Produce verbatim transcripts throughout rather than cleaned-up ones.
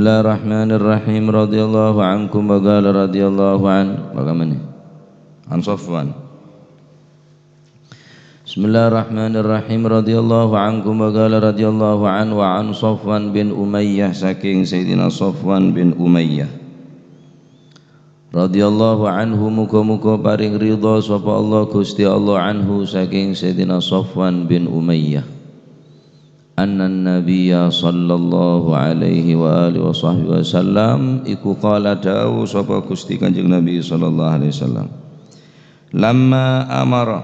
Bismillahirrahmanirrahim. Radhiyallahu ankum wa qala radhiyallahu an. Bagaimana? An Safwan. Bismillahirrahmanirrahim. Radhiyallahu ankum wa qala radhiyallahu an wa an Safwan bin Umayyah, saking Sayyidina Safwan bin Umayyah. Radhiyallahu anhu, muga-muga paring ridha sapa Allah, Gusti Allah, anhu, saking Sayyidina Safwan bin Umayyah. Annan Nabiyya sallallahu alaihi wa alihi wa sahbihi wasallam iku qala, dawuh sapa Gusti Kanjeng Nabi sallallahu alaihi wasallam. Lamma amara,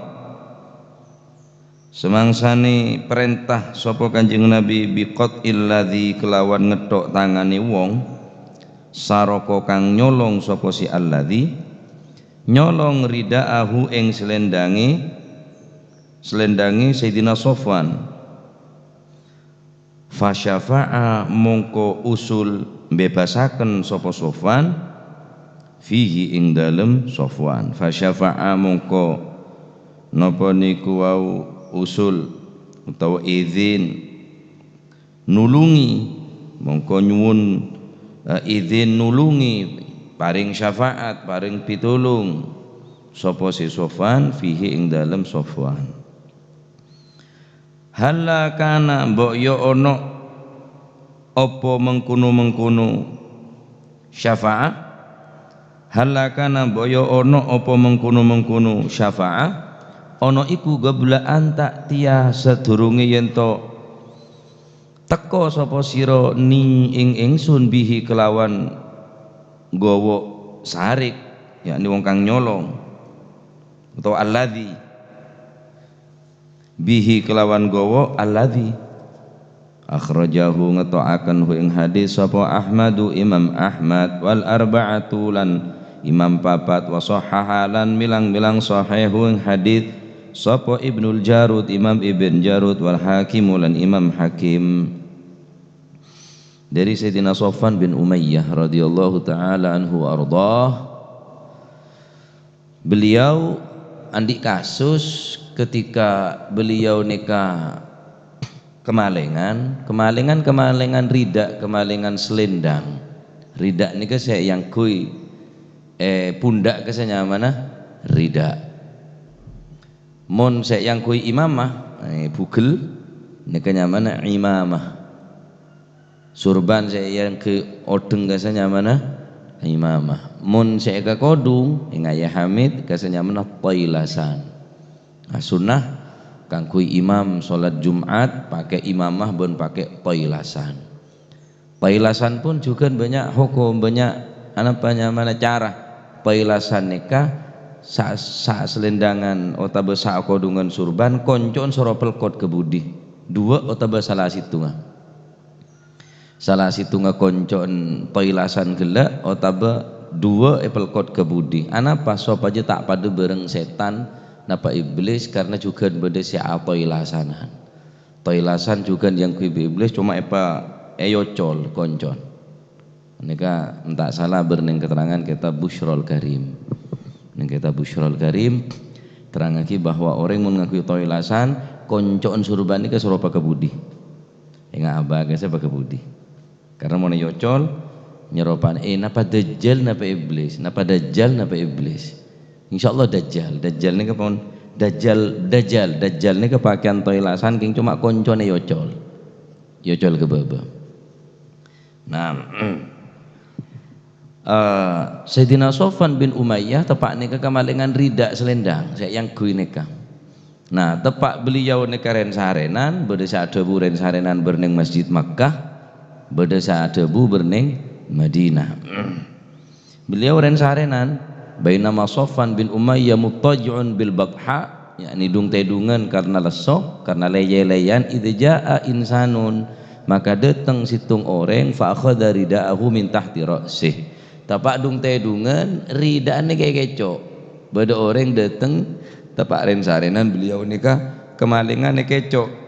semangsane parenta sapa Kanjeng Nabi, biqat'il ladzi, kelawan ngetthok tangane wong, saroko kang nyolong sapa si alladzi, nyolong ridaahu ing selendange, selendange Sayyidina Sofwan. Fasyafa'a, mongko usul mbebasaken sapa Sofwan, fihi, ing dalem Sofwan. Fasyafa'a, mongko napa niku wau usul utawa izin nulungi, mongko nyuwun, eh, izin nulungi, paring syafaat, paring pitulung sapa si Sofwan, fihi, ing dalem Sofwan. Halla kana, mbok ya ana apa mengkono-mengkono syafaat? Halla kana, mbok ya ana apa mengkono-mengkono syafaat? Ana iku qabla an ta'tiya, sadurunge yen to teka sapa sira ni ing ingsun bihi kelawan nggawa sarik, yakni wong kang nyolong, utawa alladzi. Bihi kelawan nggawa alladzi. Akhrajahu, ngeto'aken hu ing hadis sapa Ahmadu, Imam Ahmad, wal arba'atu, lan imam papat, wa sahhaha, lan milang-milang sahih hu ing hadis sapa Ibnul Jarud, Imam Ibn Jarud, wal Hakimu, lan Imam Hakim. Dari Sayyidina Sofwan bin Umayyah radhiyallahu ta'ala anhu wa ardhah. Beliau andi' kasus ketika beliau neka kemalingan, kemalingan, kemalingan rida', kemalingan selendang. Rida' neka se eangghuy, eh, pundhak ke se nyamana rida'. Mon se eangghuy imamah, eh, bugel, neka nyamana imamah. Surban se eangghuy odheng kasa nyamana imamah. Mon se ekakodhung, eng Ayah Hamid, kasa nyamana toilasan. Nah, sunnah kaangghuy imam salat Jumat pake imamah ban pake toilasan. Toilasan pun jugan banyak hukum, banyak anapa nyamana cara. Toilasan neka sa-, sa-, salendangan otaba sakodhungan surban konco'en soro pelkot ka budi. Dua otaba sala settonga. Sala settonga konco'en toilasan gella' otaba dua epelkot ka budi. Anapa? Sopaja ta' padha bareng setan napa iblis, karna jugan badha se atoilasanan. Toilasan jugan eangghuy bi' iblis, coma epa-, eyocol konco'en. Neka enta' sala berneng keterangan kitab Busyrol Karim. Neng kitab Busyrol Karim terangagi bahwa oreng mon ngangghuy toilasan, konco'en surban neka soro paka budi. Enga' abakesa paka budi. Karna mon eyocol, nyeropane, eh, napa Dajjal napa Iblis? Napa Dajjal napa Iblis? Insyaallah Dajjal. Dajjal neka pon, Dajjal, Dajjal, Dajjal neka pakeyan toilasan, keng coma konco'en eyocol. Eyocol ka baba. Nah, eh, Sayyidina Sofwan bin Umayyah tepa' neka kamalengan rida' selendang, se eangghuy neka. Nah, tepa' beliau neka ren-sarenan, badha se adhabu ren-sarenan berneng Masjid Makkah, badha se adhabu berneng Madinah. Beliau ren-sarenan, bainama Sofwan bin Umayyah muttaji'un bil batha, yakni dung-tedungan karna lesso, karna leye-leyan, idza jaa insanun, maka dhateng settong oreng, fa akhadha ridaahu min tahti ra'sih. Tepa' dung-tedungan, rida'an neka ekeco'. Badha oreng dhateng, tepa' ren-sarenan beliau neka kamalengan ekeco'.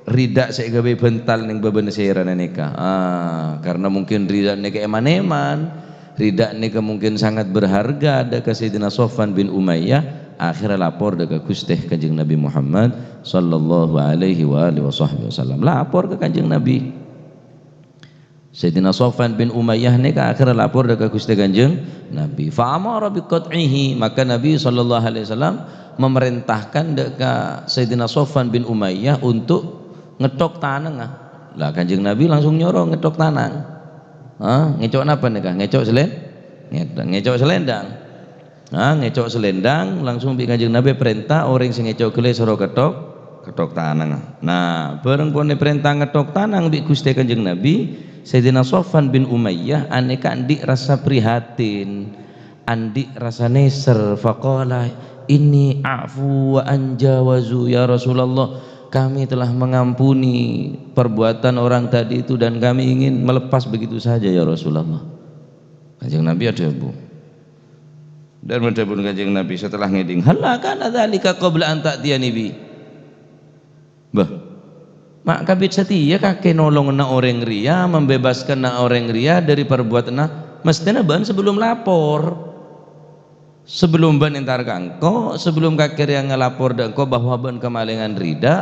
Rida' se egawe bantal neng babana serana neka. Ah, karna mungkin rida' neka eman-eman, rida' neka mungkin sangat berharga dha' ka Sayyidina Sofwan bin Umayyah, akhirnya lapor dha' ka Guste Kanjeng Nabi Muhammad sallallahu alaihi wa alihi wa sahbihi wasallam. Lapor ka Kanjeng Nabi. Sayyidina Sofwan bin Umayyah nèka akhèrra lapor dâ' ka Ghustè Kanjeng Nabi. Fa amara bi qat'ihi, maka Nabi sallallahu alaihi wasallam memerintahkan dâ' ka Sayyidina Sofwan bin Umayyah untuk ngèthok tanangnga. Lah, Kanjeng Nabi langsung nyoro ngèthok tanang. Hah? Ngèco' napa nèka? Ngèco' selen-, ngèco', ngèco' selendang. Nah, ngèco' selendang, langsung bi' Kanjeng Nabi parènta, orèng sè ngèco' ghellâ' soro kèthok, kèthok tanang. Nah, bârâng pon èparènta ngèthok tanang bi' Ghustè Kanjeng Nabi, Sayyidina Sofwan bin Umayyah anèka andi' rassa prihatin, andi' rassa nèser. Faqala, "Inni a'fu wa anjawazu, ya Rasulullah. Kami telah mengampuni perbuatan orang tadi itu dan kami ingin melepas begitu saja, ya Rasulullah." Kanjeng Nabi adhâbu. Dan madhâbuna Kanjeng Nabi setelah ngèdhing, "Halla kana dzalika qabla an ta'tiyani bi?" Bâh, ma' kabit satèya kakè nolonganna orèng rèya, membebaskanna orèng rèya dâri parbuwâttanna, mesthèna bâ'na sabellum lapor. Sabellum bâ'na entar ka engko', sabellum kakè rèya ngalapor dâ' engko' bahwa bâ'na kamalèngan rèya,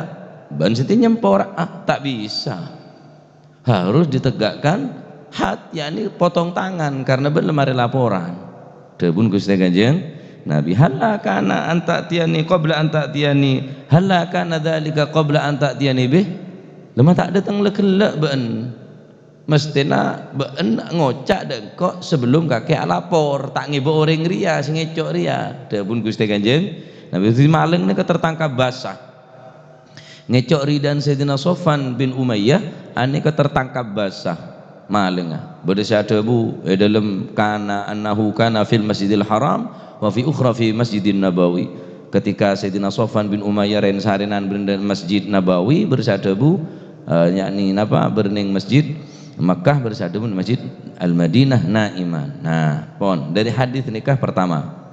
bâ'na satèya nyempor, ah, ta' bisa. Harus ditegakkan had, yakni potong tangan, karena bâ'na la marè laporan. Dhâbuna Ghustè Kanjeng Nabi, "Halla kana an ta'tiyani qabla an ta'tiyani, halla kana dzalika qabla an ta'tiyani bih?" Lema ta' dâteng la ghellâ' bâ'na. Mesthèna bâ'na ngoca' dâ' engko' sabellum kakè alapor, ta' ngèbâ orèng rèya sè ngèco' rèya. Dhâbuna Ghustè Kanjeng Nabi, dhâddhi malèng nèka tertangkap basah. Ngèco' ridhâna Sayyidina Sofwan bin Umayyah, anèka tertangkap basah malèngnga. Bâdâ sè adhâbu è dâlem kana annahu kana fil Masjidil Haram wa fi ukhra fi Masjidin Nabawi. Ketika Sayyidina Sofwan bin Umayyah rèn-sarènan bâreng neng Masjid Nabawi, bâdâ sè adhâbu, eh, yakni napa, bâreng neng Masjid Makkah, bâdâ sè adhâbu Masjid Al-Madinah naiman. Nah, pon, dâri hadis nèka pertama.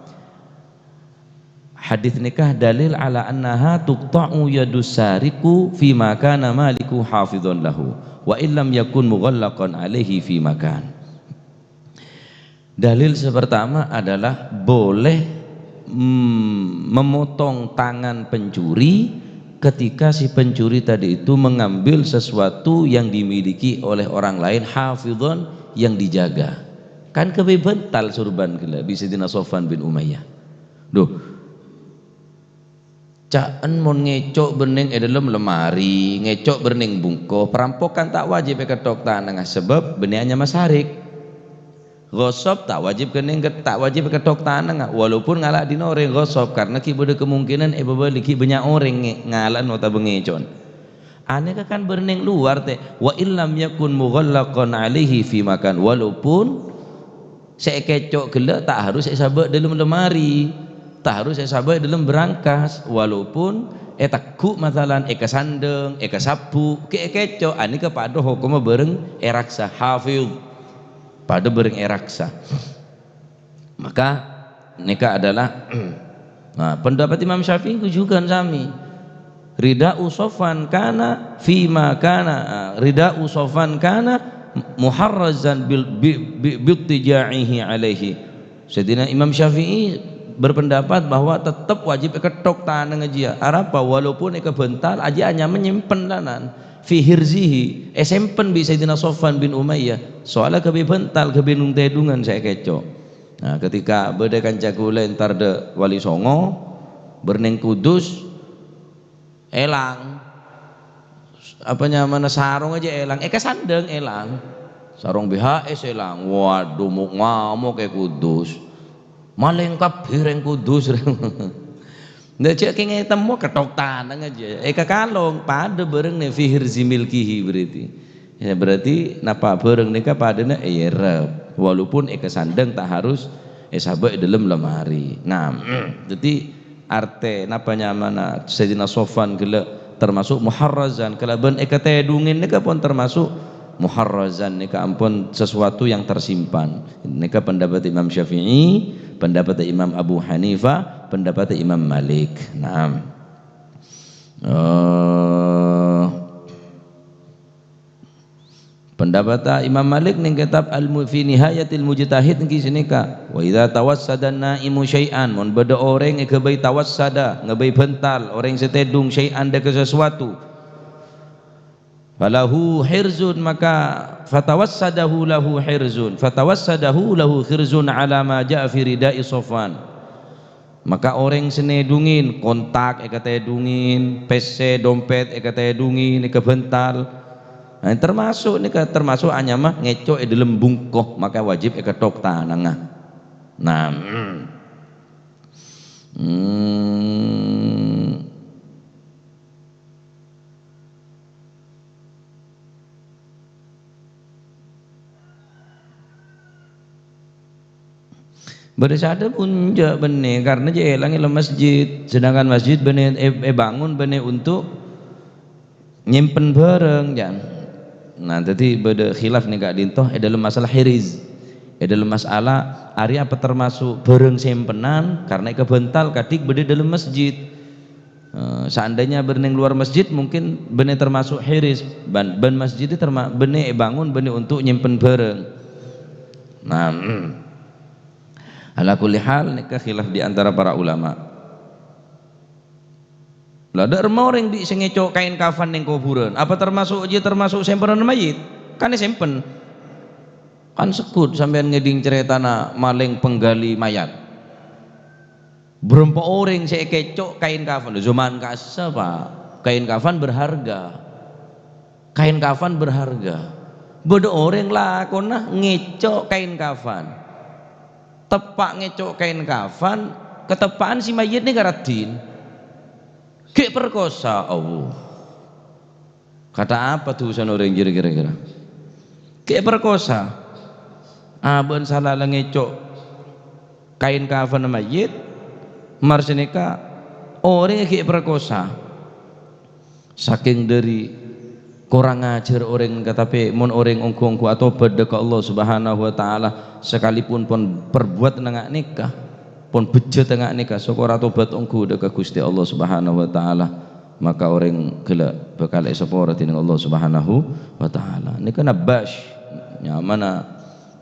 Hadis nèka dalil ala annaha tuqta'u yadus sariqu fi ma kana maliku hafidhan lahu, wa illam yakun mughallaqan alaihi fi makan. Dalil sè pertama adalah boleh, mm, memotong tangan pencuri ketika si pencuri tadi itu mengambil sesuatu yang dimiliki oleh orang lain, hafidhan, yang dijaga. Kan kabây bântal sorbhân ghellâ' bi' Sayyidina Sofwan bin Umayyah. Duh. Ca'en mon ngèco' bâreng neng è dâlem lemari, ngèco' bâreng neng bungko, perampok kan ta' wajib èkèthok tanangnga, sabâb bânnè nyama sarik. Ghasab ta' wajib kènèng, ta' wajib èkèthok tanangnga, walaupun ngala' dinah orèng ghasab, karena ghi' bâdâ kemungkinan èbâbâli ghi' bânnya' orèng ngè-, ngala'an otabâ ngèco'an. Anèka kan bâreng neng lowar, tè, "Wa illam yakun mughallaqan alaihi fi makan," walaupun sè èkèco' ghellâ' ta' harus èsabâ' dâlem lemari, ta' harus èsabâ' dâlem berangkas, walaupun ètegghu' masalan, èkasandhâng, èkasabbu', ghi' èkèco', anèka padâ hokomma bâreng èraksa, hafidh. Padâ bâreng èraksa. Maka nèka adalah, nah, pendapat Imam Syafi'i juga sami. Rida'u Sofwan kana fima kana, ah, rida'u Sofwan kana muharrazan bil, bi, bi, bittija'ihi alaihi. Sayyidina Imam Syafi'i berpendapat bahwa tetep wajib èkèthok tanangnga jiyâ. Arapa? Walaupun èkabântal, ajiyâ anyama nyèmpen lanan. Fi hirzihi, èsèmpen bi' Sayyidina Sofwan bin Umayyah. Soalnya kabây bântal, kabây nung-tèdungan sè èkèco'. Nah, ketika bâdâ kanca kaulâ entar dâ' Wali Songo, bâreng neng Kudus, èlang. Apa nyamana, sarong ajiyâ èlang, èkasandhâng èlang. Sarong B H S èlang. Waduh, mo-, ngamok è Kudus. Malèng kabbhi rèng Kudus. Ndak jhâ' kèngèng ètemmo, kèthok tanangnga jiyâ. Èkakalong, padâ bâreng nè fi hirzi milkihi berarti. Ya, berarti napa bâreng nèka padâna èyèrep, walaupun èkasandhâng ta' harus èsabâ' è dâlem lemari. Nah, dhâddhi artè napa nyamana Sayyidina Sofwan ghellâ' termasuk muharrazan, kalabân èkatèdungè nèka pon termasuk muharrazan, nèka ampon sesuatu yang tersimpan. Nèka pendapat Imam Syafi'i, pendapat Imam Abu Hanifah, pendapat Imam Malik. Nah. Eh, Pendapat Imam Malik neng kitab Al-Mu-, fi Nihayatil Mujtahid nèka sanèka, "Wa idza tawassada an-naimu syai'an," mon bâdâ orèng èghâbây tawassada, ngabây bântal, orèng sè tèdung, syai'an dâ' ka sesuatu. Falahu hirzun, maka fatawassadahu lahu hirzun, fatawassadahu lahu hirzun ala ma ja'a fi rida'i Safwan. Maka orèng sè nèdhungin, kontak èkatèdhungin, pèssè, dompèt èkatèdhungin, èkabhântal. Nah, termasuk nèka, termasuk anyama ngèco' è dhâlem bungko, maka wajib èkèthok tanangnga. Nah, mm. Hmm. Bâdâ sè adhâbu enjâ' bânnè, karna jhâ' èlang è dhâlem masjid, sedangkan masjid bânnè è-, èbângon bânnè untuk nyèmpen bhârâng, jân. Nah, dhâddhi bâdâ khilaf nèka ka'dinto è dhâlem masalah hiriz. È dhâlem masalah arèya apa termasuk bhârâng sèmpenan, karna èkabhântal kadhi bâdâ è dhâlem masjid. Eh, seandainya bânnè neng luar masjid, mungkin bânnè termasuk hiriz. Bân, bân masjid terma-, bânnè èbângon bânnè untuk nyèmpen bhârâng. Nah, mm. Ala kulli hal, nèka khilaf di antara para ulama. La, dâ' remma orèng bi' sè ngèco' kaèn kafan neng kobhurân. Apa termasuk, jiyâ termasuk sèmpenan mayyit? Kan èsèmpen. Kan segghut sampèyan ngèdhing carètana malèng penggali mayat. Bârâmpa orèng sè èkèco' kaèn kafan. Lho, zaman ka'issa, Pak. Kaèn kafan berharga. Kaèn kafan berharga. Bâdâ orèng lakona ngèco' kaèn kafan. Teppa' ngèco' kaèn kafan, kateppa'an si mayyit nèka raddhin. Ghi' perkosa, Allah. Kata apa dusana orèng jârèya kira-kira? Ghi' perkosa. Abâ'na sala la ngèco' kaèn kafanna mayyit, mar sanèka orèng ghi' perkosa. Sakèng dâri korang ajhâr orèng, tapè mon orèng ongghu-ongghu atobhât dâ' ka Allah Subhanahu wa Ta'ala, sakalipun pon perbuwat nga' nèka, pon bejjhât nga' nèka, sokor atobhât ongghu dâ' ka Ghustè Allah Subhanahu wa Ta'ala, maka orèng ghellâ' bhâkal èsapora dhinèng Allah Subhanahu wa Ta'ala. Nèka nabbasy, nyamana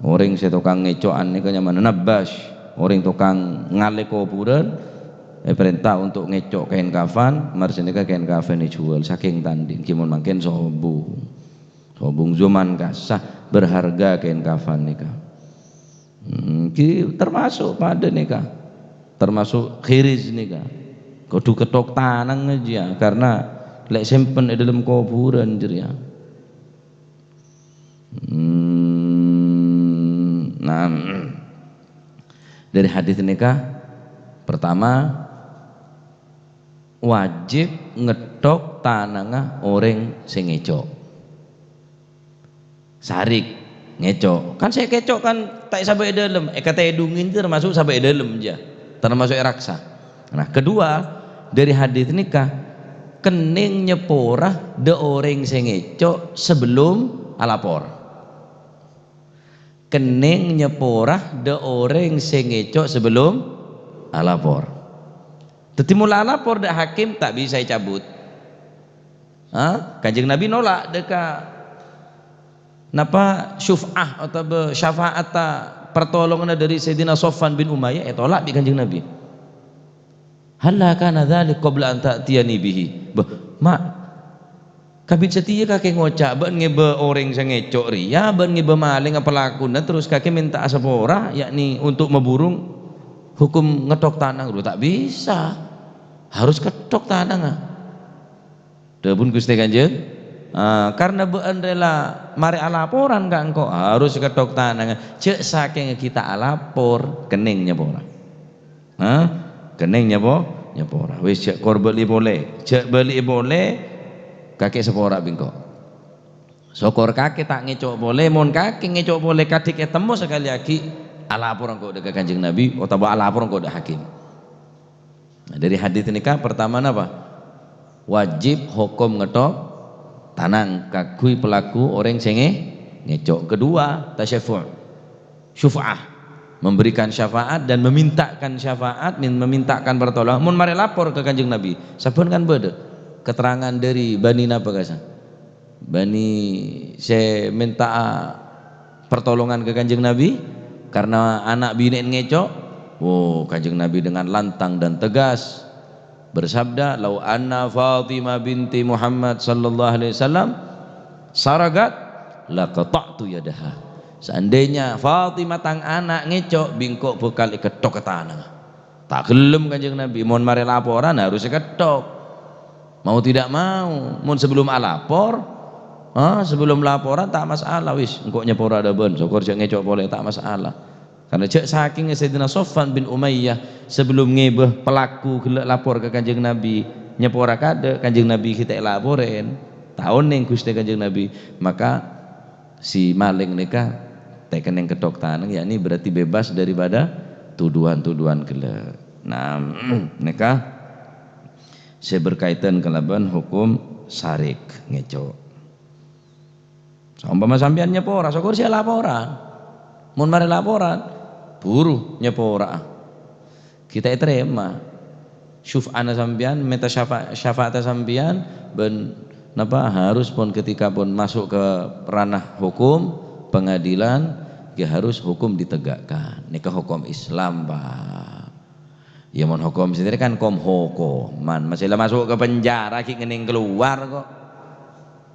orèng sè tokang ngèco'an nèka nyamana nabbasy, orèng tokang ngalè kobhurân, èparènta untuk ngèco' kaèn kafan, mar sanèka kaèn kafan èjhuwâl, sakèng tandhi, ghi mon mangkèn sobung. Sobung zaman ka'issa berharga kaèn kafan nèka. Hmm, ghi termasuk padâ nèka. Termasuk hiriz nèka. Kodhu kèthok tanang jiyâ, karna lè' sèmpen è dhâlem kobhurân jârèya. Hmm, nah, dâri hadis nèka, pertama, wajib ngèthok tanangnga orèng sè ngèco'. Sarik, ngèco'. Kan sè èkèco' kan ta' èsabâ' è dhâlem, èkatèdhungin termasuk sabâ' è dhâlem jiyâ. Termasuk èraksa. Nah, kedua, dâri hadis nèka, kennèng nyapora dâ' orèng sè ngèco' sabellum alapor. Kennèng nyapora dâ' orèng sè ngèco' sabellum alapor. Dhâddhi, mon la alapor dâ' hakim, ta' bisa ècabut. Ha? Kanjeng Nabi nolak dâ' ka, napa, syuf'ah otabâ syafa'atta partolonganna dâri Sayyidina Sofwan bin Umayyah, ètolak bi' Kanjeng Nabi. "Halla kana dzalik qabla an ta'tiyani bihi?" Bâh, Ma', kabit satèya kakè ngoca' bâ'na ngèbâ orèng sè ngèco' rèya, bâ'na ngèbâ malèng apa lakona, terros kakè mènta'a sapora, yakni untuk maburung hukum ngèthok tanang. Lho, ta' bisa. Harus kèthok tanangnga. Dhâbuna Ghustè Kanjeng, "Ah, karna bâ'na rèla marè alaporan ka engko', harus kèthok tanangnga. Jhâ' sakènga ghi' ta' alapor, kennèng nyapora." Hah? Kennèng nyapo? Nyapora. Wis, jhâ' kor bâli polè. Jhâ' bâli'i polè, kakè sapora bi' engko'. Sokor kakè ta' ngèco' polè, mon kakè ngèco' polè kadhi ètemmo sakalè aghi', alapor engko' dâ' ka Kanjeng Nabi, otabâ alapor engko' dâ' hakim. Nah, dâri hadis nèka, pertama napa? Wajib hokom ngèthok tanang kaangghuy pelaku orèng sè ngè-, ngèco'. Kedua, tasyaffu'. Syufa'ah. Memberikan syafaat dan memintakan syafaat, min-, memintakan pertolongan. Mon marè lapor ka Kanjeng Nabi, sabbhân kan bâdâ keterangan dâri bani napa ka'issa? Bani sè mènta'a pertolongan ka Kanjeng Nabi karena ana' binè'na ngèco'. Oh, Kanjeng Nabi dengan lantang dan tegas bersabda, "Lau anna Fatimah binti Muhammad sallallahu alaihi wasallam Saraqat, laqata'tu yadaha. Seandainya Fatimah tang ana' ngèco', bi' engko' bhâkal èketthok tanangnga. Ta' ghellem Kanjeng Nabi, mon marè laporan harus èketthok. Mau tidak mau, mon sebelum alapor, ah, sebelum laporan ta' masalah, wis, engko' nyapora dhâ' bâ'na, sokor jhâ' ngèco' polè, ta' masalah. Karena jhâ' sakèng Sayyidina Sofwan bin Umayyah sebelum ngèbâ pelaku ghellâ' lapor ka Kanjeng Nabi, nyapora kaadâ', Kanjeng Nabi ghi' ta' èlaporè, ta' onèng Ghustè Kanjeng Nabi, maka si malèng nèka ta' kennèng ketthok tanang, yakni berarti bebas daripada tuduhan-tuduhan ghellâ'. Nah, nèka sè berkaitan kalabân hukum sarik, ngèco'. Saompama sampèyan nyapora, sokor sè laporan. Mon marè laporan, buru nyapora'a. Ghi' ta' ètarèma. Syufa'ana sampèyan, mènta syafa-, syafa'atta sampèyan, bân napa harus pon ketika pon masuk ke ranah hukum pengadilan, ya harus hukum ditegakkan. Nèka hukum Islam, Pak. Ya, mon hukum sendiri kan kom hukuman. Masih la masuk ke penjara, ghi' ngennèng keluar kok.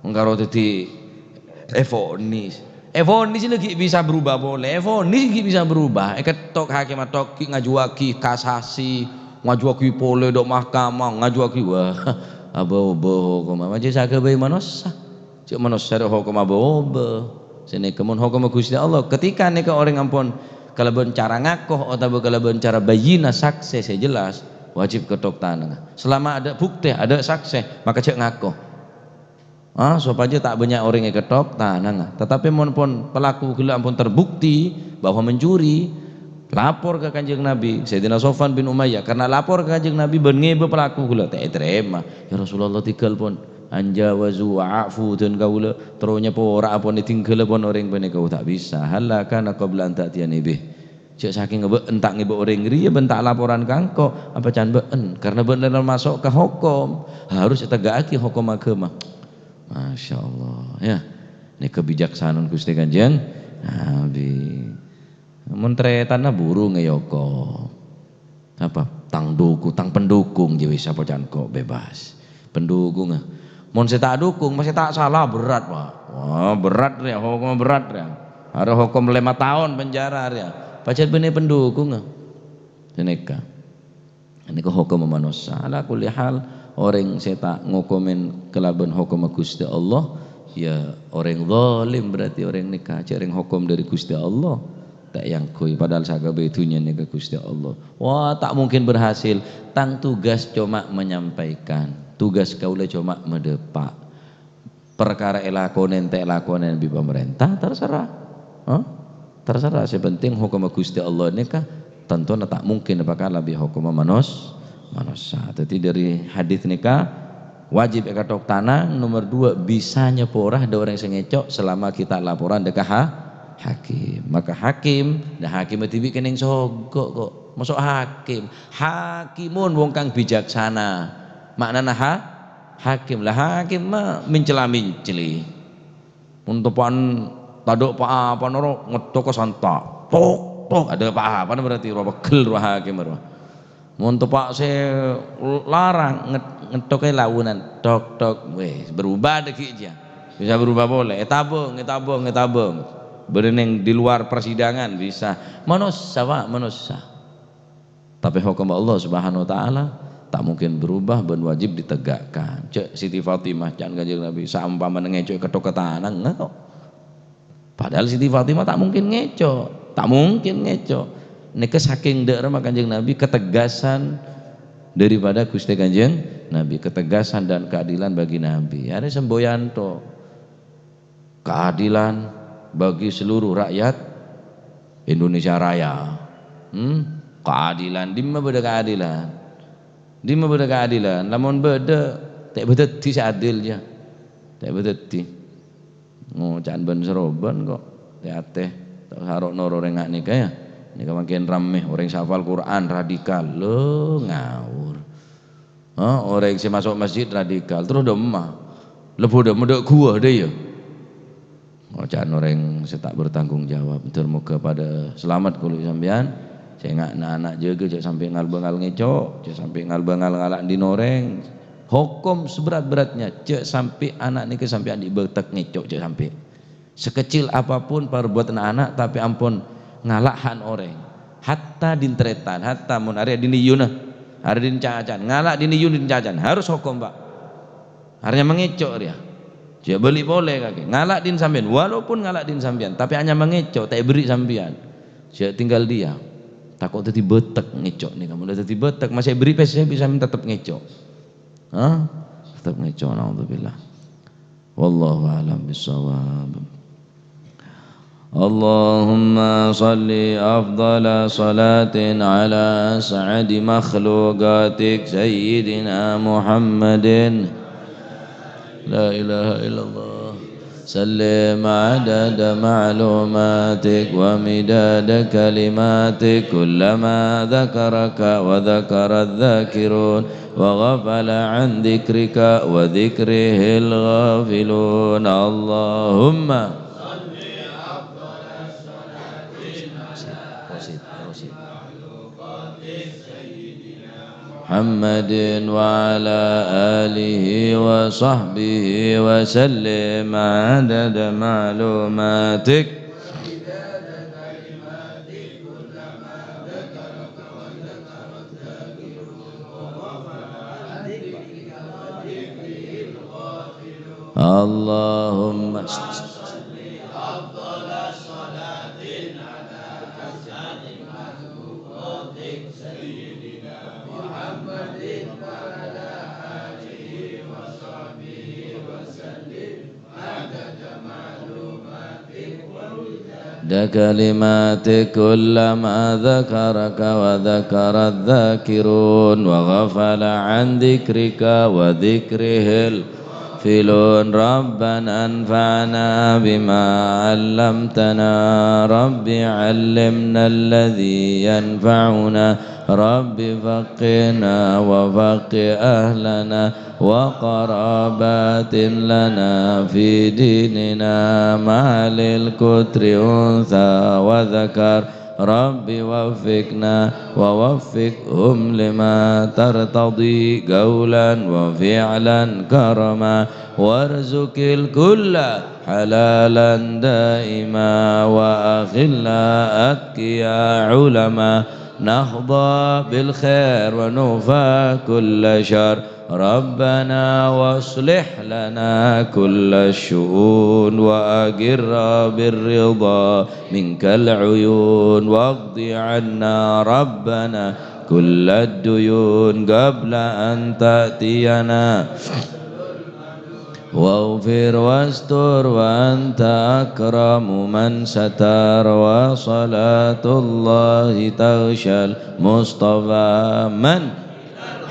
Wong karo dadi èvonis. Èvonis lagi bisa berubah polè. Èvonis ghi' bisa berubah. Èketthok hakim atthok ghi' ngajuwaghi kasasi, ngajuwaghi polè dâ' mahkamah, ngajuwaghi, wah, abâ-obâ hukum. Apa jhâ' saghâbây manossa? Jhâ' manossa rè hokomma bâ-obâ. Sanèka mon hokomma Ghustè Allah, ketika nèka orèng ampon kalabân cara ngako otabâ kalabân cara bayyinah, saksè sè jelas, wajib ketthok tanangnga. Selama ada bukti, ada saksè, maka jhâ' ngako. Ah, sopajâ ta' bânnya' orèng èketthok tanangnga. Tetapi mon pon pelaku ghellâ' ampon terbukti bahwa mencuri, lapor ka Kanjeng Nabi, Sayyidina Sofwan bin Umayyah, karena lapor ka Kanjeng Nabi bân ngèbâ pelaku ghellâ', ta' ètarèma. "Ya Rasulullah, tèghâl pon." "Anjawazu wa afu, dân kaulâ terro nyapora'a pon, èdingghâlâ pon orèng panèka." "Oh, ta' bisa. Halla kana qabla an ta'tiyani bih." Jhâ' sakèng bâ'en ta' ngèbâ orèng rèya bân ta' laporan ka engko', apa can bâ'en? Karena bâ'en la maso' ka hokom, harus ètega'aghi hokom aghâma. Masya Allah, ya. Nèka bijaksanana Ghustè Kanjeng Nabi. Mon tarètanna buru ngèyoko. Apa? Tang duku-, tang pendukung jâ wis apa can ko' bebas. Pendukung, ah. Mon sè ta' dukung, masih ta' sala berat, Pak. Wah, berat rèya, hokom berat rèya. Arè hokom lèma taon penjara rèya. Pajhât bânnè pendukung, ah. Sanèka. Nèka hokomma manossa. Ala kulli hal, orèng sè ta' ngokomè kalabân hokomma Ghustè Allah, ya orèng zalim berarti orèng nèka. Jhâ' rèng hokom dâri Ghustè Allah. Ta' èangghuy, padahal saghâbây dhunnya nèka Ghustè Allah. Wah, ta' mungkin berhasil. Tang tugas coma menyampaikan. Tugas kaulâ coma madhâpa'. Parkara èlakonè, ta' èlakonè bi' pamarènta, terserah. Hah? Terserah. Sè penting hokomma Ghustè Allah nèka tantona ta' mungkin pakala bi' hokomma manos-, manossa. Dhâddhi, dâri hadits nèka, wajib èketthok tanang, nomor dua, bisa nyapora dâ' orèng sè ngèco' selama ghi' ta' laporan dâ' ka ha-, hakim. Maka hakim, nah, hakim dhibi' kennèng sogok kok. Maso' hakim. Hakimun wong kang bijaksana. Ma'nana ha-, hakim. Lah, hakim ma' mencela-menceli. Mon teppa'an tadâ' pa-apana ro, ngettoka santa'. Tok, tok, adâ' pa-apana berarti ro, pegghel ro hakim ro. Mon teppa' sè larang, nget-, ngettoka lawonan. Tok, tok, weh, berubah dâggi' jiyâ. Bisa berubah polè. Ètabung, ètabung, ètabung. Bâdâ neng di luar persidangan bisa. Manossa, Pak, manossa. Tapè hokom Allah Subhanahu wa Ta'ala ta' mungkin berubah bân wajib ditegakkan. Cè' Siti Fatimah, ca'na Kanjeng Nabi, saompamana ngèco' èkettoka tanang, enggak kok. Padahal Siti Fatimah ta' mungkin ngèco', ta' mungkin ngèco'. Nèka sakèng dâ' remma Kanjeng Nabi, ketegasan daripada Ghustè Kanjeng Nabi, ketegasan dan keadilan bagi Nabi. Arè semboyan to. Keadilan bagi seluruh rakyat Indonesia Raya. Hmm? Keadilan, dimma bâdâ keadilan? Dimma bâdâ keadilan? Lamon bâdâ, ta' bâdâ dhâddhi sè adil, jâ. Ta' bâdâ dhâddhi. Ngoca'an bân-sarobân kok. Tè-atè. Ta' saro' noro' rèng nga' nèka, ya. Nèka mangkèn rammè. Orèng sè hafal Quran radikal. Lho, ngawur. Ha, orèng sè maso' masjid radikal, terros dâ' emma. Lebbhu dâ' emma dâ' ghuwâ dâ' iyâ. Oca'an orèng sè ta' bertanggung jawab. Ter moghâ padâ salamet kaulâ sampèyan. Sènga' na'-ana' jâgâ, jhâ' sampè' ngal-bângal ngèco', jhâ' sampè' ngal-bângal ngala' andi' orèng. Hokom seberat-beratnya, jhâ' sampè' ana' nèka sampèyan andi' bâtek ngèco', jhâ' sampè'. Sekecil apapun perbuatan ana', tapè ampon ngala' hak orèng. Hatta dhin tarètan, hatta mon arèya dhin iyuna, arèya dhin caca'an, ngala' dhin iyuna dhin caca'an, harus hokom, Pak. Arèya mangèco' rèya. Jhâ' bâli' polè kakè. Ngala' dhin sampèyan, walaupun ngala' dhin sampèyan, tapè anyama ngèco', ta' èberri' sampèyan. Jhâ' tinggal diam. Tako' dhâddhi bâtek ngèco' nèka. Mon dhâddhi bâtek, masè èberri' pèssè, bisa men tetep ngèco'. Hah? Tetep ngèco', naudzubillah. Wallahu a'lam bissawab. اللهم صل أفضل صلاة على أسعد مخلوقاتك سيدنا محمد. لا إله إلا الله. سلم عدد معلوماتك ومداد كلماتك كلما ذكرك وذكر الذاكرون وغفل عن ذكرك وذكره الغافلون. اللهم محمد وعلى آله وصحبه وسلم عدد معلوماتك. اللهم عدد كلماتك كلما ذكرك وذكر الذاكرون وغفل عن ذكرك وذكره الغافلون. ربنا انفعنا بما علمتنا. رب علمنا الذي ينفعنا. رب فقهنا وفقه أهلنا وقرابات لنا في ديننا مع للكتر أنثى وذكر. رب وفقنا ووفقهم لما ترتضي قولا وفعلا كرما. وارزق الكل حلالا دائما وأخلا أتقيا علما نحظى بالخير ونوفى كل شر. ربنا واصلح لنا كل الشؤون وأقر بالرضا منك العيون واقض عنا ربنا كل الديون قبل أن تأتينا. واغفر واستر وأنت أكرم من ستر. وصلاة الله تغشى المصطفى من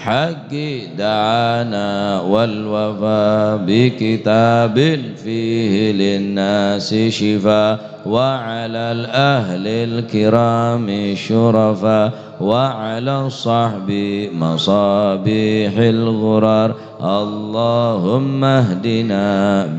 الحق دعانا والوفا بكتاب فيه للناس شفاء وعلى الأهل الكرام الشرفاء وعلى الصحب مصابيح الغرر. اللهم اهدنا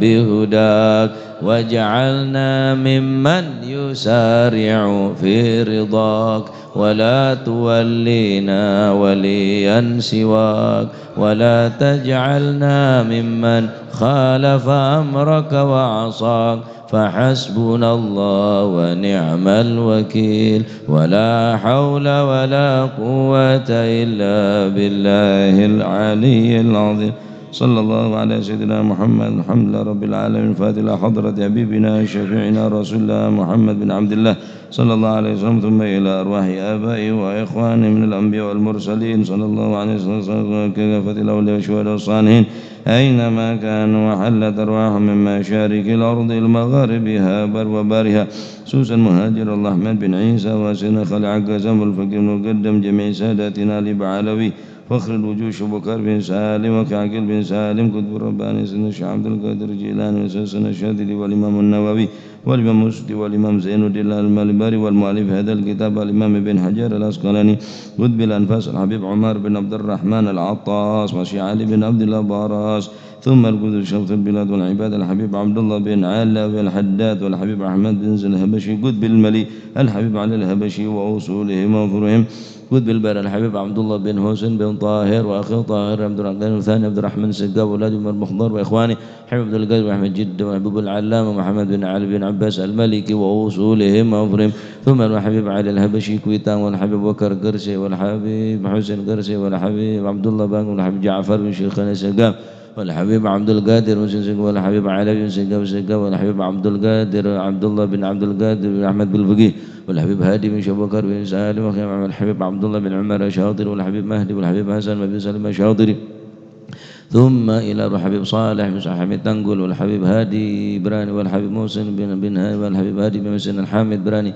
بهداك واجعلنا ممن يسارع في رضاك ولا تولينا وليا سواك ولا تجعلنا ممن خالف أمرك وعصاك فحسبنا الله ونعم الوكيل ولا حول ولا قوة إلا بالله العلي العظيم. صلى الله على سيدنا محمد. الحمد لله رب العالمين. الفاتحة إلى حضرة حبيبنا شفيعنا رسول الله محمد بن عبد الله صلى الله عليه وسلم، ثم إلى أرواح آبائه وإخوانه من الأنبياء والمرسلين صلى الله عليه وسلم، كافة الأولياء والشهداء والصالحين، أينما كانوا وحلت أرواحهم من مشارق الأرض إلى مغاربها بر وبارها، خصوصا مهاجر الله أحمد بن عيسى وسيدنا خليل عكازم والفقيه المقدم جميع ساداتنا آل بعلوي، فخر الوجود شيخ بكر بن سالم وكعقيل بن سالم قطب الرباني سيدنا الشيخ عبد القادر الجيلاني وسيدنا الشاذلي والإمام النووي والإمام السيوطي والإمام زين الدين المالباري والمؤلف هذا الكتاب الإمام ابن حجر العسقلاني. خذ بالأنفاس الحبيب عمر بن عبد الرحمن العطاس وشيخ علي بن عبد الله باراس. ثم القدس شمس البلاد والعباد الحبيب عبد الله بن علاوي الحداد والحبيب أحمد بن زي الحبشي. خذ بالملي الحبيب علي الحبشي وأصولهم وفروعهم. خذ بالبحر الحبيب عبد الله بن حسين بن طاهر وأخي طاهر عبد الرحمن الثاني عبد الرحمن سقا وأولاد عمر مخضر وإخوانه. حبيب عبد القادر أحمد جدة والحبيب العلامة محمد بن علي بن عباس المالكي وأصولهم وفروعهم. ثم الحبيب علي الحبشي كويتان والحبيب بكر قرسي والحبيب حسين قرسي والحبيب عبد الله بانغ والحبيب جعفر بن شيخان سقا والحبيب عبد القادر بن سقا والحبيب علي بن سقا سقا والحبيب عبد القادر عبد الله بن عبد القادر بن أحمد بالفقيه والحبيب هادي بن شيخ بكر بن سالم والحبيب عبد الله بن عمر الشاطري والحبيب مهدي والحبيب حسن بن سالم الشاطري. ثم إلى الحبيب صالح بن حميد تنقل والحبيب هادي براني والحبيب محسن بن، بن هادي والحبيب هادي بن محسن الحامد براني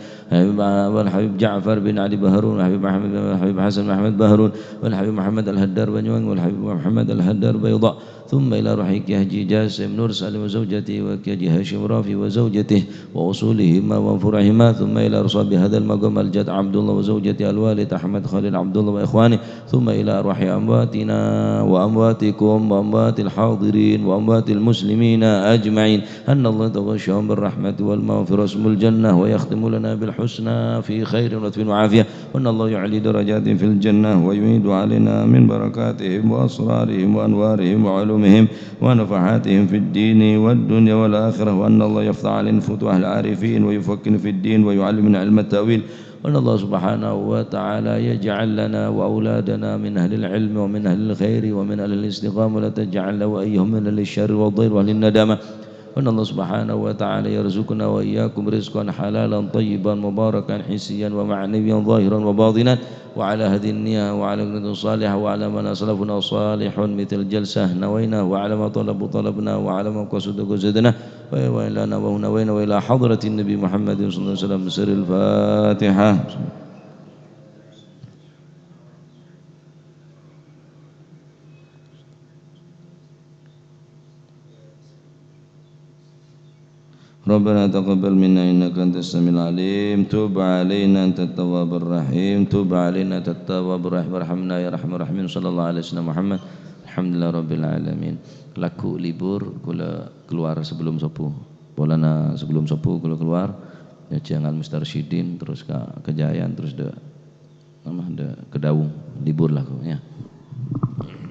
والحبيب جعفر بن علي بهرون والحبيب أحمد والحبيب حسن بن أحمد بهرون والحبيب محمد الهدار بنيوان والحبيب محمد الهدار بيضاء. ثم إلى روح كي حاجي جاسم نور سالم وزوجته وكي حاجي هاشم رافي وزوجته وأصولهما وفروعهما. ثم إلى روح صاحب هذا المقام الجد عبد الله وزوجته الوالد أحمد خليل عبد الله وإخوانه. ثم إلى أرواح أمواتنا وأمواتكم وأموات الحاضرين وأموات المسلمين أجمعين، أن الله يتغشاهم بالرحمة والمغفرة واسم الجنة، ويختم لنا بالحسنى في خير ولطف وعافية، وأن الله يعلي درجاتهم في الجنة، ويعيد علينا من بركاتهم وأسرارهم وأنوارهم وعلومهم ونفحاتهم في الدين والدنيا والآخرة، وأن الله يفتح علينا فتوح العارفين، ويفقهنا في الدين، ويعلمنا علم التأويل، وأن الله سبحانه وتعالى يجعل لنا وأولادنا من أهل العلم ومن أهل الخير ومن أهل الاستقامة، ولا تجعلنا وإياهم من أهل الشر والضير وأهل الندامة. وأن الله سبحانه وتعالى يرزقنا وإياكم رزقا حلالا طيبا مباركا حسيا ومعنويا ظاهرا وباطنا، وعلى هذه النية وعلى النية الصالحة وعلى ما أسلفنا صالح مثل جلسة نوينا، وعلى ما طلبوا طلبنا، وعلى ما قصدوا قصدنا، وإلى نوينا وإلى حضرة النبي محمد صلى الله عليه وسلم. سر الفاتحة. ربنا تقبل منا إنك أنت السميع العليم، تب علينا أنت التواب الرحيم، تب علينا أنت التواب الرحيم، وارحمنا يا أرحم الراحمين. صلى الله على سيدنا محمد. الحمد لله رب العالمين. Lagu libur, kula keluar sebelum subuh. Polana sebelum subuh kula keluar, nyajjhângan Mustarsyidin, terus ka Kejayaan, terus dâ', apa, dâ' Kedaung. Libur lah kok, ya.